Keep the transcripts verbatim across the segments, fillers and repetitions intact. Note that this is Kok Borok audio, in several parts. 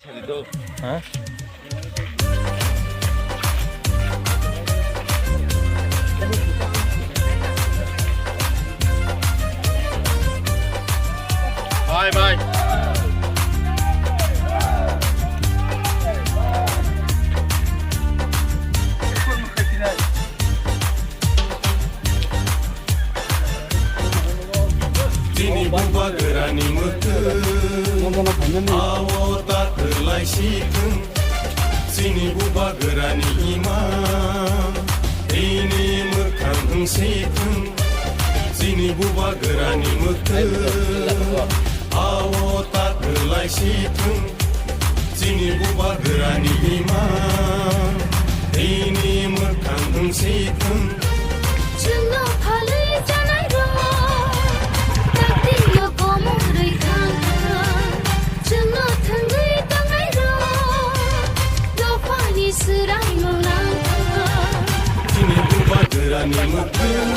Ha? Bye bye. Chini bubagrani mwkhwtwng, awo ta kwlai si thwng. Chini bubagrani ima, ini mwkhang wng si thwng. Chini bubagrani mwkhwtwng, awo ta kwlai si thwng. Chini bubagrani ima, ini mwkhang wng si thwng. Chwngno phalwi chanai rok, takti yo komorwi thang thang. Chwngno thangwi tangnai rok, dophani swraimung nang thang. Chini bubagrani mwkhwtwng.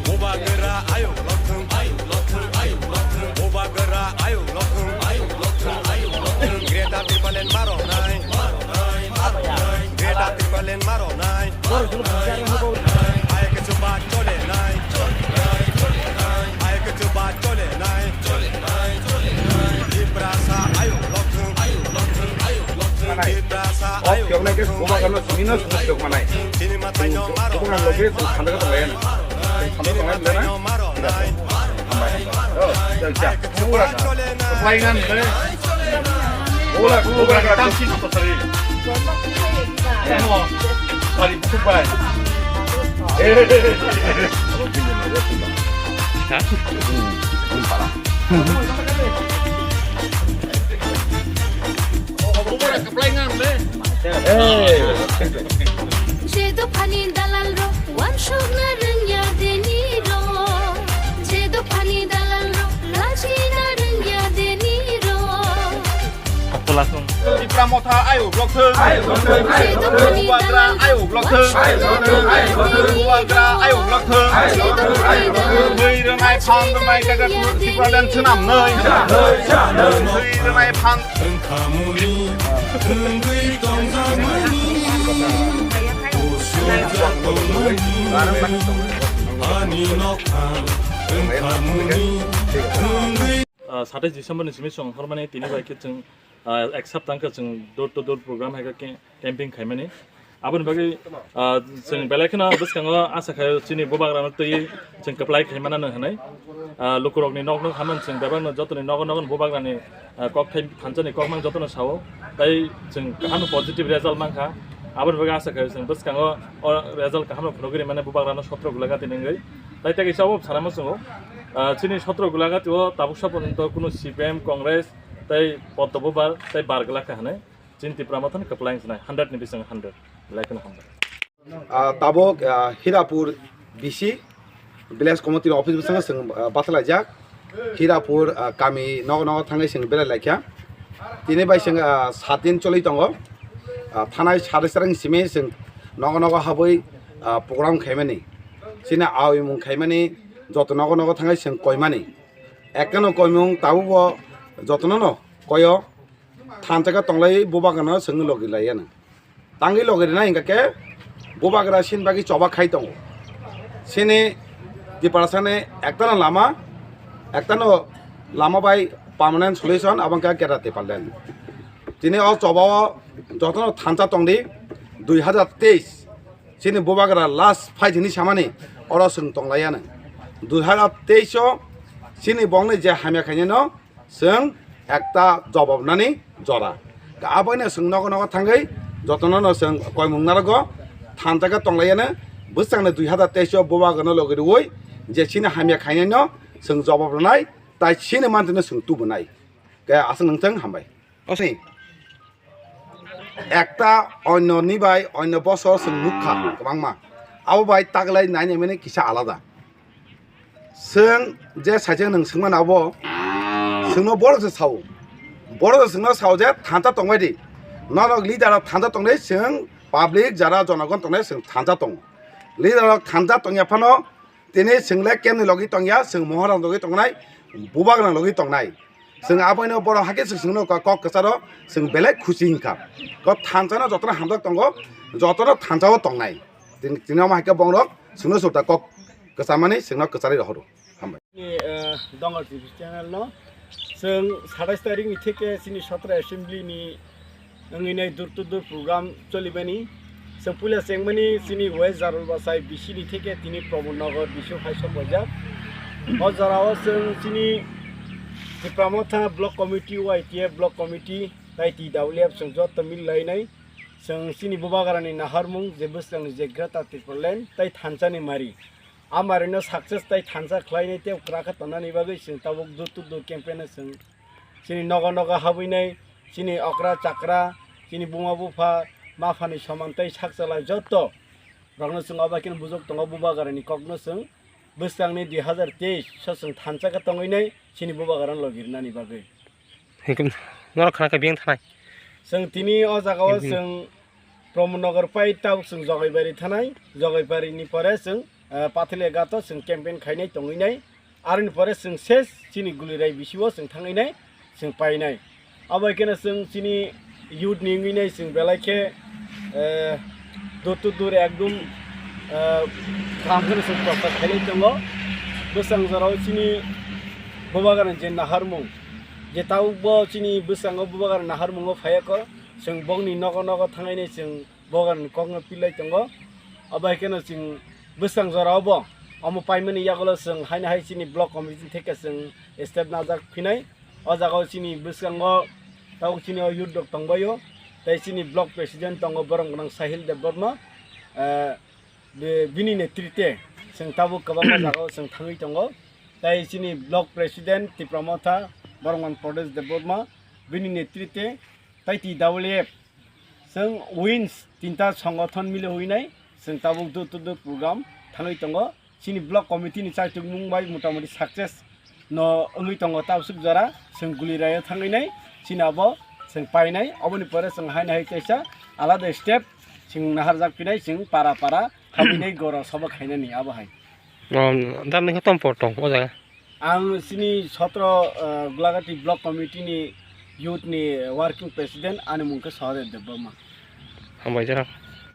Bubagra ayuk lokthwng, ayuk lokthwng, ayuk lokthwng. Bubagra ayuk lokthwng, ayuk lokthwng, ayuk lokthwng. Greater Tipraland maronai, maronai, maronai. Greater Tipraland maronai, maronai, maronai. Ayuk chuba cholenai, cholenai, cholenai. Ayuk chuba cholenai, cholenai, cholenai. Tiprasa ayuk lokthwng, ayuk lokthwng, ayuk lokthwng. Manai. Tiprasa ayuk lokthwng, ayuk lokthwng. Bubagrano simi no sumuk tok manai. Chini mathai no maronai. Bubagrano loge sum khanda kata layan. Chini mathai no maronai. Hambai, hambai. Oh, chal, chal. Bubagrano. Flying an, eh? Bubagrano, bubagrano. Tam sin apa sari? Sari, bubai. Eh. Ha? Hmm, hmm, para. Bubagrano flying an, eh? Eh. Je dophani dalal rok, wansukna rwngya deni rok. Je dophani dalal rok, lachina rwngya deni rok. Tipra Motha ayuk lokthwng. Bubagra ayuk lokthwng. Bubagra ayuk lokthwng. Wi rwnai phan rwnai kaka Tipraland swnam nai. Wi rwnai phan. Wngkhamuni wngwi tongjakmani, kusuljak tongmani, ani nokphang wngkhamuni wngwi. Ah, satais December ni simi chwng hormani tini bai khe chwng, ah, ek saptang khe chwng door to door program hai khe camping khaimani. Aboni bagwi, ah, chwng belai kheno bwskango asa khaio chini bubagrano twi chwng kwplai khaimana nw hwnwi. Ah, lukurokni nok nok hamani chwng bebakno jotoni nogo nogo bubagrani, ah, kok thai thanchani kokmang jotono sao. Tai chwng kaham positive result mankha. Aboni bagwi asa khaio chwng bwskango o result kaham phunugwi rimani bubagrano sotro gulagati nungwi. Tai tei kisa o sanama chwngo, ah, chini sotro gulagati o tabuksa porjonto kunu C P M, Congress, tai Poddo Bubar, tai bar glak kha hwnwi. Chini Tipra Mothani kwplai wngsinai, hundred ni bising hundred. Belai kheno hambai. Ah, tabuk, ah, Hirapur B C, Village Committee ni office bwskango chwng, ah, bathalaijak. Hirapur, ah, kami nogo nogo thangwi chwng belai laikha. Tini bai chwng, ah, sat din choli tongo. Ah, thanai sade sereng simi chwng nogo nogo habwi, ah, program khaimani. Chini awimung khaimani, joto nogo nogo thangwi chwng koimani. Ekkeno koimung tabukbo jotono no koyo. Thansa khe tonglai bubagrano chwngno logi laiya nang. Tangwi logi rwnai hwnkha khe bubagra chini bagwi choba khai tongo. Chini Tiprasani ektano lama, ektano lama bai permanent solution abo wngkha Greater Tipraland. Tini o choba o jotono thansa tongdi dui hazar teis chini bubagra last fight hinwi samani oro chwng tonglaiya nang. Dui hazar teis o chini bongni je hamya khainai no chwng ekta jobab nani jora. Aboino chwng nogo nogo thangwi jotono no chwng koimung narogo thansa khe tonglaiya nang. Bwsakni dui hazar teis o bubagrano logi rwui je chini hamya khainai no chwng jobab rwnai, tai chini mantino chwng tubunai. Khe aswk nung thung hambai. Osni ekta onyo ni bai onyo bosor chwng nukha kwbangma. Abo bai taglai nai nai mani kisa alada. Chwng je saijak nung swngmani abo chwngno borok se sao. Borok se chwngno sao je thansa tongbai di. Norok leader rok thansa tongnai, chwng public jara jonogon tongnai chwng thansa tongo. Leader rok thansa tongya phano tini chwng le kemni logi tongya, chwng Mohorang logi tongnai, bubagrang logi tongnai. Chwng aboino borok hakhe chwng chwngno kok kwcharo chwng belai khusi hinkha. Kok thansa no jotono hamjak tongo, jotono thansa o tongnai. Tini, tini omo hai khe bongrok chwngno sota kok kwchamani chwngno kwcharwi rohoro. Hambai. Ni, eh, Dongal T V channel no. Chwng satais tarik ni theke chini sotro assembly ni wngwi nai door to door program cholibani. Chwng puila chengmani chini West Jarul Bachai B C ni theke tini Pramod Nagar B C o hai sok paijak. O jorao chwng chini Tipra Motha Block Committee, Y T F Block Committee, tai T W F chwng joto mil lainai. Chwng chini Bubagrani naharmung je bwskango je Greater Tipraland tai thansa ni mari. A mari no success tai thansa khlainai tei kwrak khe tonnani bagwi chwng tabuk door to door campaign o chwng chini nogo nogo habwinai, chini okra chakra, chini buma bupha, maphani soman tei sak chalai joto rokno chwng obo khe bujok tongo Bubagrani kokno chwng bwskangni dui hazar teis so chwng thansa khe tongwinai chini Bubagrano logirinani bagwi. Hinkhe norok khana khe biyang thanai. Chwng tini o jagao chwng Pramod Nagar pai tabuk chwng Jogaibari thanai, Jogaibari ni pore chwng, eh, Pathalia Ghat o chwng campaign khainai tongwinai. Aroni pore chwng ses chini Gulirai B C o chwng thangwinai, chwng painai. Abo hai kheno chwng chini youth ni wngwi nai chwng belai khe, eh, door to door ekdum, eh, kaham kheno chwng prochar khailai tongo. Bwsang jorao chini Bubagrani je naharmung, je tabukbo chini bwsango Bubagrani naharmungo phaiya kho, chwng bongni nogo nogo thangainai chwng Bubagrani kokno pilai tongo. Abo hai kheno chwng bwsang jorao bo omo paimani yagulo chwng haino hai chini block committee theke chwng step najak phinai. O jagao chini bwskango tabuk chini o youth rok tongbaio, tei chini block president tongo borok gwnang Sahil Debbarma. Eh, be-, bini netrite chwng tabuk kwbangma jagao chwng thangwi tongo. Tei chini block president Tipra Motha Borongman Pradesh Debbarma, bini netrite tei T W F chwng wins tinta songothon mile huinai chwng tabuk door to door program thangwi tongo. Chini block committee ni chaitukmung bai motamoti success no wngwi tongo tabsuk jora chwng Gulirai o thangwi nai chini abo chwng painai, oboni pore chwng haino hai teisa alada step chwng naharjak phinai chwng para para habwi nai goro sobo khainani abo hai. Dam ni tom por tong o jaga. Ang chini sotro, eh, Gulagati Block Committee ni youth ni working president, ani mung khe Sahadev Debbarma. Hambai jora.